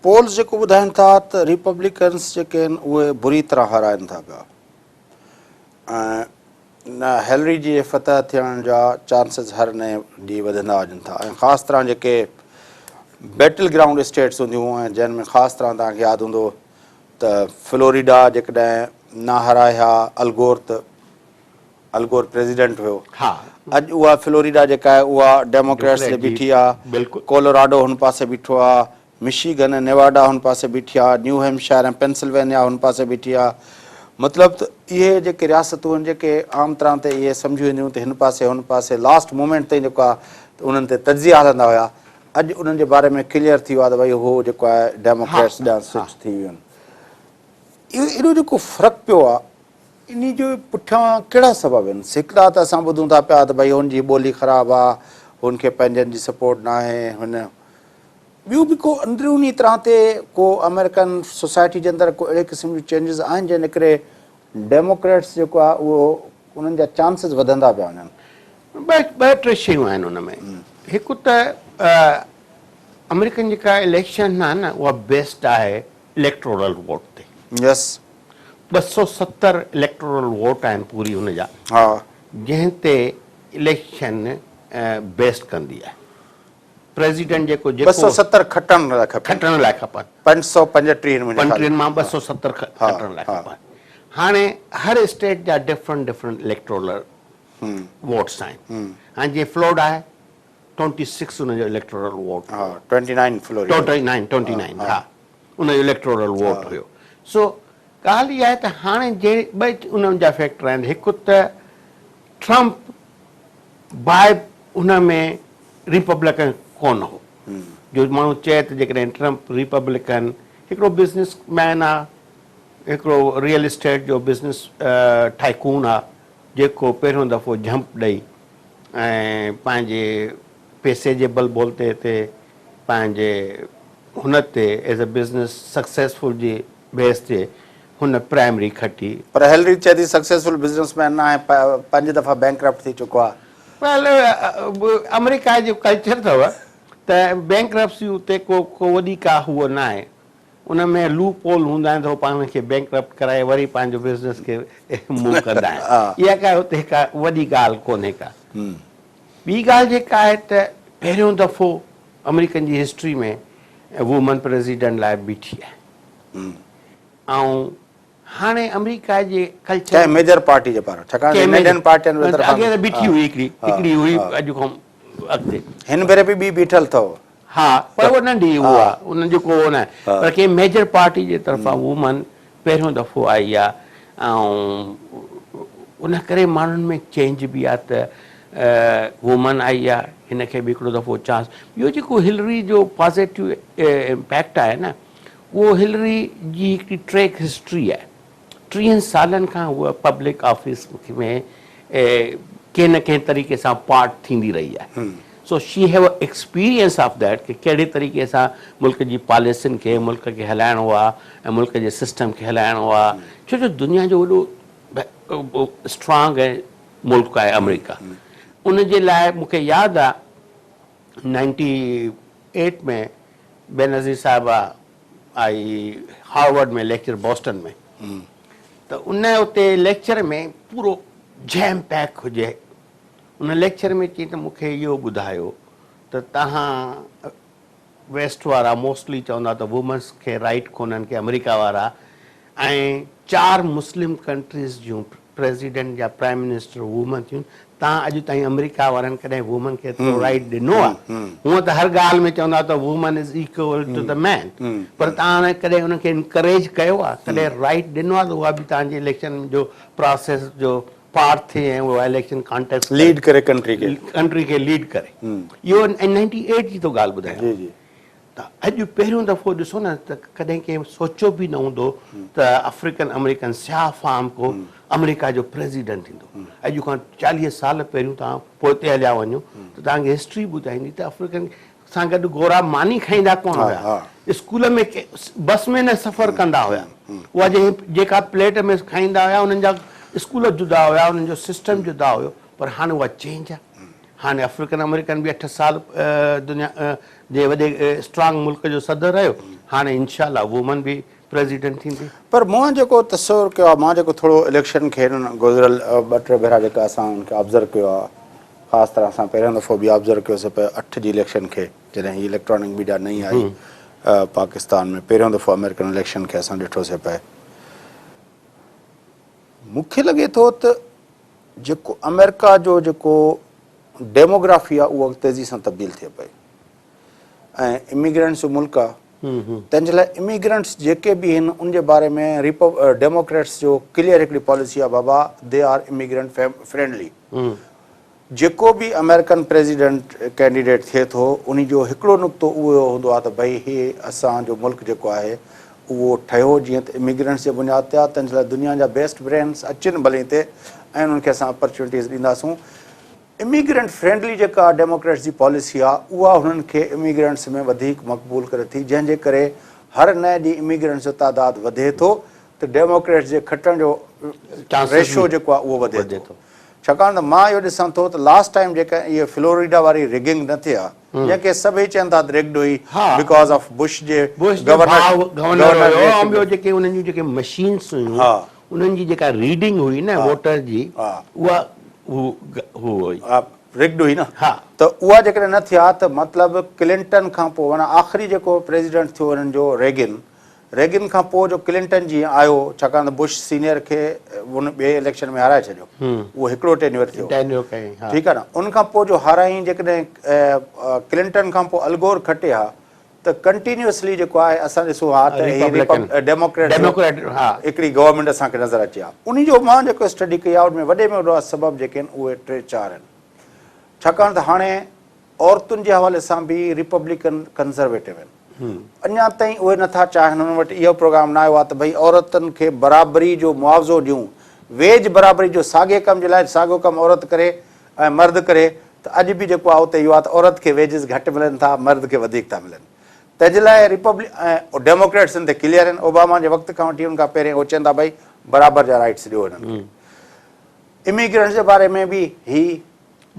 [SPEAKER 1] پولز جيڪو ٻڌائن ٿا ته ريپبلڪنس جيڪي آهن اهي بري طرح هارائن ٿا پيا ۽ نه هيلري جي فتح ٿيڻ جا چانسز هر نئين ڏينهن وڌندا وڃن ٿا ۽ خاص طرح جيڪي بيٽل گرائونڊ اسٽيٽس هونديون ۽ جن ۾ خاص طرح توهان کي ياد هوندو ته فلوريڊا جيڪڏهن نه هارائي ها الگور ته الگور پريزيڊنٽ هيو
[SPEAKER 2] ها
[SPEAKER 1] اڄ اها فلوريڊا جيڪا آهي اها ڊيموڪريٽس جي بيٺي آهي
[SPEAKER 2] بلڪل
[SPEAKER 1] ڪولوراڊو هن پاسي بيٺو آهي مشيگن ۽ نيواڊا هن پاسي بيٺي آ، نيو هيمشائر ۽ پينسلوينيا هن پاسي بيٺي آ. مطلب ته اهي جيڪي رياستون آهن جيڪي عام طرح تي اهي سمجهيون وينديون ته هن پاسي هن پاسي لاسٽ مومينٽ تائين جيڪو آ ته انهن تي تجزيا هلندا هيا اڄ انهن جي باري ۾ ڪليئر ٿي ويو آ ته ڀئي هو جيڪو آهي ڊيموڪريٽس ڏانهن سوئچ ٿي ويون آهن. اهو ايڏو جيڪو فرق پيو آ انهي جي پٺيان ڪهڙا سبب آهن؟ هڪڙا ته اسان ٻڌون ٿا پيا ته ڀئي هن جي ٻولي خراب آ، هن کي پنهنجن جي سپورٽ ناهي، هن ٻيو به ڪو اندروني طرح تي ڪو آمريڪن سوسائٽي جي اندر ڪو اهڙي قسم جون چينجز آهن جنهن جي ڪري ڊيموڪريٽس جيڪو آهي اهو انهن جا چانسز وڌندا پيا وڃن.
[SPEAKER 2] ٻه ٽي شيون آهن ان ۾ هڪ ته آمريڪن جيڪا اليڪشن آهي نه اها بيسڊ آهي اليڪٽورل ووٽ تي.
[SPEAKER 1] يس.
[SPEAKER 2] 270 اليڪٽورل ووٽ آهن پوري ان جا
[SPEAKER 1] ها.
[SPEAKER 2] جنهن تي اليڪشن بيسڊ ڪندي آهي. پريزيڊنٽ جيڪو جيڪو
[SPEAKER 1] 270 کٽڻ لاء کپن.
[SPEAKER 2] کٽڻ لاء کپن.
[SPEAKER 1] 535 منهنجي خيال.
[SPEAKER 2] پنجٽيهن مان 270 کٽڻ لاء کپن. هاڻي هر اسٽيٽ جا ڊفرنٽ ڊفرنٽ اليڪٽورل ووٽس آهن. هاڻي جيئن فلورڊا آهي ٽوئنٽي سڪس ان جو اليڪٽورل ووٽ
[SPEAKER 1] هيو. Twenty nine Florida.
[SPEAKER 2] Twenty nine ها ان جو اليڪٽورل ووٽ هيو. سو ڳالهه اها آهي ته هاڻي جهڙي ٻه انهن جا فيڪٽر آهن هڪ ته ٽرمپ باء ان ۾ ريپبلڪن ڪونه هو جو ماڻهو چئي ته جيڪڏهن ٽرمپ ريپبلڪن هڪڙو بزنس مين آ هڪڙو ريئل اسٽيٽ جو بزنس ٽائيڪون آ جيڪو پهريون دفعو جهمپ ڏئي ۽ پنهنجي پيسي جي بل بولتي تي پنهنجي هن تي ايز اي بزنس سڪسيسفل جي بيس تي هن پرائمري کٽي.
[SPEAKER 1] پر هيلري چئي ٿي سڪسيسفل بزنس مين ناهي پنج دفعا بينڪ رپٽ ٿي چڪو آهي.
[SPEAKER 2] ويل آمريڪا جو ڪلچر اٿو ته بينڪ رپسي اتي ڪو ڪو وڏي ڪا هوء ناهي ان ۾ لوپ هول هوندا آهن ته هو پاڻ کي بينڪ رپٽ ڪرائي وري پنهنجو بزنس کي موو ڪندا آهن اها ڪا اتي ڪا وڏي ڳالهه ڪونهي ڪا. ٻي ڳالهه جيڪا آهي ته پهريون دفعو آمريڪن جي هسٽري ۾ وومن پريزيڊنٽ لاء بيٺي آهي ۽ هاڻي آمريڪا جي ڪلچر
[SPEAKER 1] ڪنهن ميجر پارٽي جي پاران ڇاڪاڻ ته ننڍين پارٽين جي طرفان
[SPEAKER 2] اڳي ته بيٺي هئي هڪڙي هڪڙي هئي اڄ کان اڳتي
[SPEAKER 1] هن ڀيري به ٻي بيٺل اٿو.
[SPEAKER 2] ها پر اها ننڍي اها ان جو ڪو نه پر ڪنهن ميجر پارٽي جي طرفان وومن پهريون دفعو آئي آ ۽ ان ڪري ماڻهن ۾ چينج به آ ته وومن آئي آ هن کي به هڪڙو دفعو چانس ٻيو جيڪو هلري جو پازيٽو امپيڪٽ آهي نه اهو هلري جي هڪڙي ٽريڪ هسٽري آهي ٽيهن سالن کان هوء پبلڪ آفيس ۾ ڪنهن نه ڪنهن طريقي سان پارٽ ٿيندي رهي آهي so she have experience of that ڪي ڪهڙي طريقي سان ملڪ جي پاليسين کي ملڪ کي هلائڻو آهي ۽ ملڪ جي سسٽم کي هلائڻو آهي ڇو جو دنيا جو وڏو اسٽرانگ ۽ ملڪ آهي آمريڪا ان جي لاء مون کي ياد آهي نائنٽي ايٽ ۾ بينظير صاحبه آئي هارورڊ ۾ ليڪچر بوسٽن ۾ ته ان اتي ليڪچر ۾ پورو جيم پيڪ هجي ان ليڪچر ۾ چيائين ته مون کي اهو ٻڌايو ته توهان ويسٽ وارا موسٽلي چوندا ته وومنس کي رائيٽ ڪونهن ڪي آمريڪا وارا ۽ چار مسلم ڪنٽريز جون پريزيڊنٽ يا پرائم منسٽر وومن ٿيون تان اڄ تائين آمريڪا وارن ڪڏهن وومن کي ايترو رائيٽ ڏنو آ هونء ته هر ڳالهه ۾ چوندا ته woman is equal to the man پر تان ڪڏهن انهن کي انڪريج ڪيو آ ڪڏهن رائيٽ ڏنو آ ته اها به تان جي اليڪشن جو پراسيس جو پارٽ ٿئي ۽ اها اليڪشن ڪانٽيسٽ
[SPEAKER 1] ليڊ ڪري ڪنٽري کي
[SPEAKER 2] ڪنٽري کي ليڊ ڪري اهو نائنٽي ايٽ جي ٿو ڳالهه ٻڌايان
[SPEAKER 1] جي جي
[SPEAKER 2] ته اڄ پهريون دفعو ڏسو نه ته ڪڏهن ڪنهن سوچيو به نه هوندو ته آفريڪن آمريڪن سياح فام ڪو آمريڪا جو پريزيڊنٽ ٿيندو. اڄ کان 40 سال پهريون توهان پوئتي هليا وڃو ته توهان کي هسٽري ٻڌائيندي ته آفريڪن سان گڏ گورا ماني کائيندا ڪونه هيا، اسڪول ۾ بس ۾ نه سفر ڪندا هيا، اها جنهن جيڪا پليٽ ۾ کائيندا هيا انهن جا اسڪول جدا هيا، انهن جو سسٽم جدا هيو، پر هاڻي اها چينج آهي. هاڻي آفريڪن آمريڪن به 8 سال دنيا جي وڏي اسٽرانگ ملڪ جو صدر رهيو، هاڻي انشاء الله وومن به پريزيڊنٽ ٿيندي.
[SPEAKER 1] پر مون جيڪو تصور ڪيو آهي، مان جيڪو ٿورو اليڪشن کي هنن گذريل ٻه ٽي ڀيرا جيڪا اسان ان کي آبزرو ڪيو آهي، خاص طرح سان پهريون دفعو به آبزرو ڪيوسين پيو 8 جي اليڪشن کي جڏهن هي اليڪٽرانڪ ميڊيا نئين آئي پاڪستان ۾ پهريون دفعو آمريڪن اليڪشن کي اسان ڏٺوسين پئي. مون کي لڳي ٿو ته جيڪو آمريڪا جو جيڪو ڊيموگرافي آهي اها تيزي سان تبديل ٿئي پئي ۽ اميگرنٽس جو ملڪ آهي تنهن جي لاء اميگرنٽس جيڪي به آهن ان جي باري ۾ ڊيموڪريٽس جو ڪليئر هڪڙي پاليسي آهي بابا they are immigrant friendly جيڪو به آمريڪن پريزيڊنٽ ڪينڊيڊيٽ ٿئي ٿو انهي جو هڪڙو نقطو اهو هوندو آهي ته ڀئي هي اسان جو ملڪ جيڪو آهي اهو ٺهيو جيئن ته اميگرنٽس جي بنياد تي آهي تنهن جي لاء دنيا جا بيسٽ برينس اچن ڀلي هتي ۽ انهن کي اسان اپرچونٽيز ڏينداسون. اميگرنٽ فرينڊلي جيڪا ڊيموڪريٽس جي پاليسي آهي اها هنن کي اميگرنٽس ۾ وڌيڪ مقبول ڪري ٿي جنهن جي ڪري هر نئين ڏينهن اميگرنٽس جو تعداد وڌي ٿو ته ڊيموڪريٽس جي کٽڻ جو ريشو جيڪو آهي اهو وڌي ٿو. ڇاڪاڻ ته مان اهو ڏسان ٿو ته لاسٽ ٽائيم جيڪا اهي فلوريڊا واري رگنگ نه ٿي ها جنهن کي سڀئي چون ٿا ته رگڊ هئي because of Bush جي
[SPEAKER 2] گورنر هيو ۽ ٻيو جيڪي انهن جون جيڪي مشينس هيون انهن جي جيڪا ريڊنگ هئي نه ووٽر جي اها هو هئي.
[SPEAKER 1] رگڊ هئي نه ته اها جيڪڏهن نه ٿي ها ته مطلب ڪلنٽن کان پوء معنيٰ آخري جيڪو پريزيڊنٽ ٿيو انهن جو ريگن ريگن کان پوء جو ڪلنٽن جيئن آيو، ڇاڪاڻ ته بش سينيئر کي ان ٻئي اليڪشن ۾ هارائي ڇڏيو، اهو هڪڙو ٽينيور ٿيو، ٺيڪ آهي نه، ان کان پوء جو هارايائين جيڪڏهن ڪلنٽن کان پوء الگور کٽي ها ته ڪنٽينيوسلي جيڪو آهي اسان ڏسون ها ته هي ڊيموڪريٽ هڪڙي گورنمينٽ اسان کي نظر اچي ها. انهي جو مان جيڪو اسٽڊي ڪئي آهي ان ۾ وڏي ۾ وڏا سبب جيڪي آهن اهي ٽي چار آهن، ڇاڪاڻ ته هاڻي عورتن جي حوالي سان به ريپبليڪن ڪنزرويٽو آهن. اڃا تائين اهي نٿا چاهين، انهن وٽ اهو پروگرام نه آيو آهي ته ڀئي عورتن کي برابري جو معاوضو ڏيون، ويج برابري جو ساڳئي ڪم جي لاء ساڳيو ڪم عورت ڪري ۽ مرد ڪري ته اڄ به جيڪو آهي اتي اهو آهي ته عورت کي ويجز گهٽ ملن ٿا مرد کي وڌيڪ ٿا ملن. تنهن جي لاء ريپبلي ۽ ڊيموڪريٽس ان تي ڪليئر آهن، اوباما جي وقت کان وٺي ان کان پهرين اهي چون ٿا ڀئي برابر جا رائيٽس ڏيو هنن کي. اميگرنٽس جي باري ۾ به هي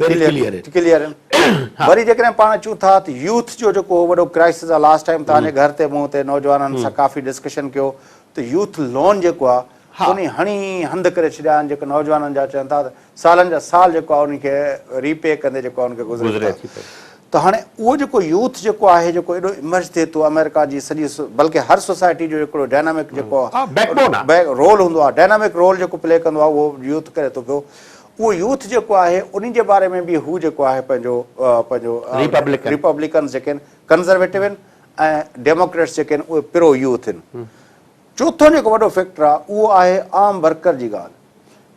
[SPEAKER 1] ڪليئر آهن. وري جيڪڏهن پاڻ اچون ٿا ته يوٿ جو جيڪو وڏو ڪرائسس آهي لاسٽ ٽائيم توهان جي گهر تي مون اتي نوجوانن سان ڪافي ڊسڪشن ڪيو ته يوٿ لون جيڪو آهي انهي هڻي هنڌ ڪري ڇڏيا آهن جيڪو نوجوانن جا چون ٿا ته سالن جا سال جيڪو آهي انهي کي ري پي ڪندي جيڪو آهي ان کي گذري ٿي پئي ته هاڻي اهو جيڪو يوٿ جيڪو آهي جيڪو ايڏو ايمرج ٿئي ٿو آمريڪا جي سڄي بلڪه هر سوسائٽي جو هڪڙو ڊائنامڪ جيڪو رول هوندو آهي ڊائنامڪ رول جيڪو پلي ڪندو آهي اهو يوٿ ڪري ٿو پيو اهو يوٿ جيڪو آهي انهي جي باري ۾ به هو جيڪو آهي پنهنجو پنهنجو ريپبلڪنز جيڪي آهن ڪنزرويٽو آهن ۽ ڊيموڪريٽس جيڪي آهن اهي پرو يوٿ آهن. چوٿون جيڪو وڏو فيڪٽر آهي اهو آهي عام ورڪر جي ڳالهه.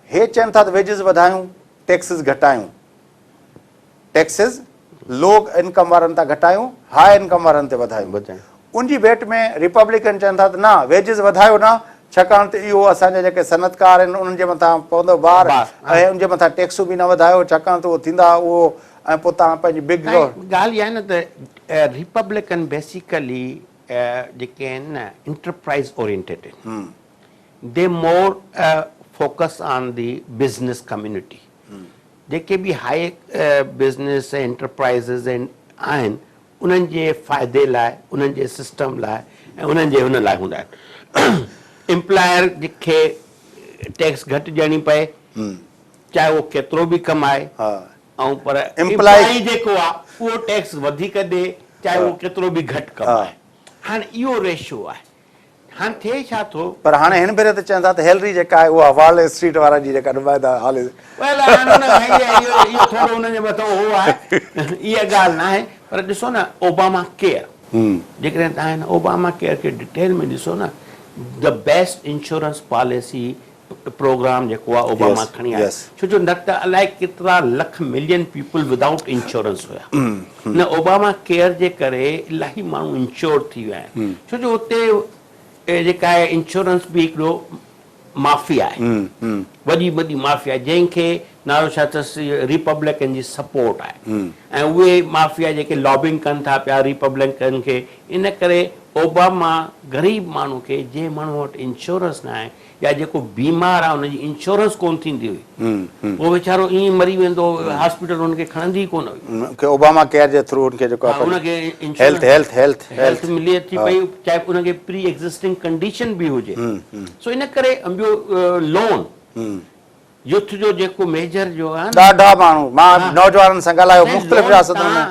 [SPEAKER 1] هي چون ٿا ته ويجز وڌايون ٽيڪسز گهٽايون. ٽيڪسز لو انڪم وارن تان گهٽايون هاء انڪم وارن تي وڌايون. ان جي ڀيٽ ۾ ريپبلڪن چون ٿا ته نه ويجز وڌايو نه ڇاڪاڻ ته اهو اسان جا جيڪي صنعتڪار آهن انهن جي مٿان پوندو بار ۽ ان جي مٿان ٽيڪسون به نه وڌايو ڇاڪاڻ ته اهو ٿيندا اهو ۽ پوء توهان پنهنجي بگ
[SPEAKER 2] ڳالهه اها آهي نه ته ريپبلڪن بيسيڪلي جيڪي آهن نه انٽرپرائز اورينٽيڊ آهن they more focus on the business community جيڪي به هاء بزنس ۽ انٽرپرائزز آهن انهن جي فائدي لاء انهن جي سسٽم لاء ۽ انهن جي ان لاء هوندا آهن امپلائر کي ٽيڪس گهٽ ڏيڻي پئي چاهي اهو ڪيترو به ڪمائي ۽ پر امپلائي جيڪو آهي اهو ٽيڪس وڌيڪ ڏي چاهي اهو ڪيترو به گهٽ ڪمائي هاڻي اهو ريشو آهي هاڻ ٿئي ڇا ٿو؟
[SPEAKER 1] پر هاڻي هن ڀيري ته چون ٿا ته هيلري جيڪا آهي اها وال اسٽريٽ وارن جي جيڪا نمائنده هال.
[SPEAKER 2] ويل هاڻ ان اهو ٿورو انهن جي مٿان هو آهي اها ڳالهه ناهي پر ڏسو نه اوباما ڪيئر جيڪڏهن توهان هن اوباما ڪيئر کي ڊيٽيل ۾ ڏسو نه the best insurance policy programme جيڪو آهي اوباما کڻي آيو ڇو جو نه ته الائي ڪيترا lakh million people without insurance هيا نه اوباما ڪيئر جي ڪري الاهي ماڻهو انشور ٿي ويا آهن ڇو جو اتي جيڪا آهي انشورنس به هڪڙو مافيا آهي وڏي وڏي مافيا جنهن کي نالو ڇا اٿس ريپبلڪن جي سپورٽ آهي ۽ اهي مافيا جيڪي لابنگ ڪن ٿا پيا ريپبلڪن کي ان ڪري اوباما غريب ماڻهو کي جنهن ماڻهو وٽ انشورنس نه آهي يا جيڪو بيمار آهي ان جي انشورنس ڪونه ٿيندي هئي اهو ويچارو ائين مري ويندو هو هاسپيٽل ان کي کڻندي ئي ڪونه هئي.
[SPEAKER 1] کي اوباما ڪيئر جي ٿرو ان کي جيڪو
[SPEAKER 2] آهي ان کي
[SPEAKER 1] هيلٿ هيلٿ هيلٿ
[SPEAKER 2] هيلٿ ملي ٿي پئي چاهي ان کي پري ايگزسٽنگ ڪنڊيشن به هجي سو ان ڪري ٻيو لون يوٿ جو جيڪو ميجر جو آهي نه
[SPEAKER 1] ڏاڍا ماڻهو مان نوجوانن سان ڳالهايو مختلف رياستن ۾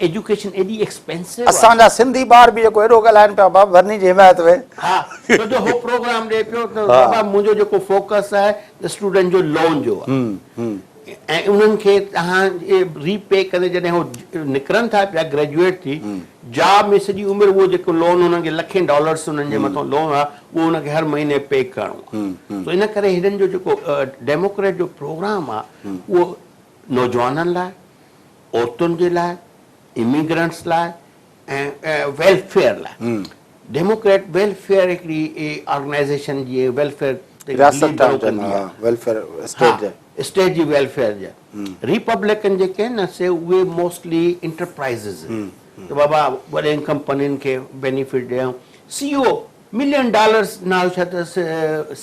[SPEAKER 2] ايجوڪيشن ايڏي ايڪسپينسو آهي
[SPEAKER 1] اسان جا سنڌي ٻار به جيڪو ايڏو ڳالهائن پيا بابا برني جي حمايت ۾
[SPEAKER 2] ها ڇو جو هو پروگرام ڏي پيو ته بابا منهنجو جيڪو فوڪس آهي ته اسٽوڊنٽ جو لون جو آهي ۽ انهن کي توهان ري پي ڪندي جڏهن هو نڪرن ٿا پيا گريجوئيٽ ٿي جاب ۾ سڄي عمر اهو جيڪو لون انهن کي لکين ڊالرس انهن جي مٿان لون آهي اهو انهن کي هر مهيني پي ڪرڻو آهي سو ان ڪري هنن جو جيڪو ڊيموڪريٽ جو پروگرام آهي اهو نوجوانن لاء عورتن جي لاء اميگرنٽس لاء ۽ ويلفيئر لاء ڊيموڪريٽ ويلفيئر هڪڙي آرگنائيزيشن جي ويلفيئر تي
[SPEAKER 1] رياست ٺاهڻ چاهيندا ها ويلفيئر اسٽيٽ جي
[SPEAKER 2] اسٽيٽ جي ويلفيئر جا ريپبلڪن جيڪي آهن نه سي اهي موسٽلي انٽرپرائزز ته بابا وڏين ڪمپنين کي بينيفٽ ڏيون سي او ملين ڊالرز نال ڇا ته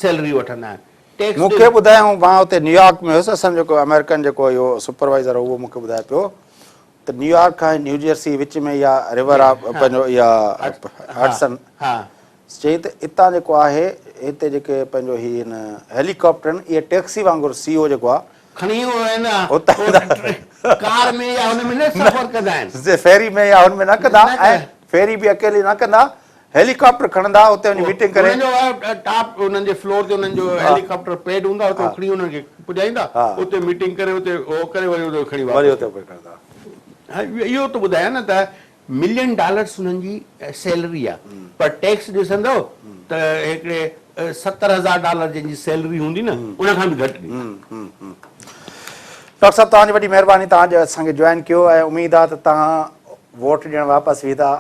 [SPEAKER 2] سيلري وٺندا آهن ٽيڪس
[SPEAKER 1] مون کي ٻڌايائون مان اتي نيويارڪ ۾ هيس اسان جيڪو آمريڪن جيڪو اهو سپروائيزر هو اهو مون کي ٻڌائي پيو ته نيويارڪ کان نيوجرسي وچ ۾ اها ريور آ پنهنجو اها هڊسن چئي ته اتان جيڪو آهي هتي جيڪي پنهنجو هي هن هيلي ڪاپٽر آهن اهي ٽيڪسي وانگر سي او جيڪو آ
[SPEAKER 2] کڻي اهو نه ڪار ۾ يا هن ۾ نه سفر ڪندا آهن
[SPEAKER 1] فيري ۾ يا هن ۾ نه ڪندا ۽ فيري به اڪيلي نه ڪندا هيلي ڪاپٽر کڻندا اتي وڃي ميٽنگ ڪري
[SPEAKER 2] انهن جو ٽاپ انهن جي فلور تي انهن جو هيلي ڪاپٽر پيڊ هوندا اتي کڻي انهن کي پڄائيندا اتي ميٽنگ ڪري اتي اهو ڪري وري اتي کڻي
[SPEAKER 1] واپس وري اتي کڻندا.
[SPEAKER 2] ها اهو ته ٻڌايان نه ته ملين ڊالرس انهن جي سيلري آ پر ٽيڪس ڏسندو ته هڪڙي 70,000 ڊالر جنهن جي سيلري هوندي نه ان کان به گهٽ ڏيندا.
[SPEAKER 1] ڊاڪٽر صاحب توهان جي وڏي مهرباني توهان اڄ اسان کي جوائن ڪيو ۽ اميد آ ته توهان ووٽ ڏيڻ واپس ويندا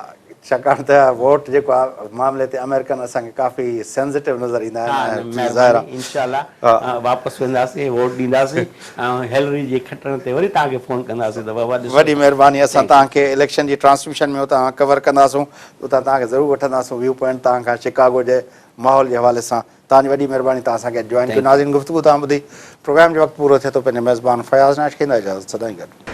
[SPEAKER 1] ڇاڪاڻ ته ووٽ جيڪو آ معاملي تي آمريڪن اسان کي ڪافي سينسيٽو نظر ايندا آهن ۽ ظاهر آ
[SPEAKER 2] انشاء الله واپس وينداسين ووٽ ڏينداسين ۽ هيلري جي کٽڻ تي وري توهان کي فون ڪنداسين ته بابا ڏسو
[SPEAKER 1] وڏي مهرباني اسان توهان کي اليڪشن جي ٽرانسميشن ۾ اتان ڪور ڪنداسون اتان توهان کي ضرور وٺنداسون ويو پوائنٽ توهان کان شڪاگو جي ماحول جي حوالي سان توهان جي وڏي مهرباني توهان اسان کي اڄ جوائن ڪيو ناظرين گفتگو توهان ٻڌي پروگرام جو وقت پورو ٿئي ٿو پنهنجي ميزبان فياض نائچ کي ايندا اجازت سدائين گڏ.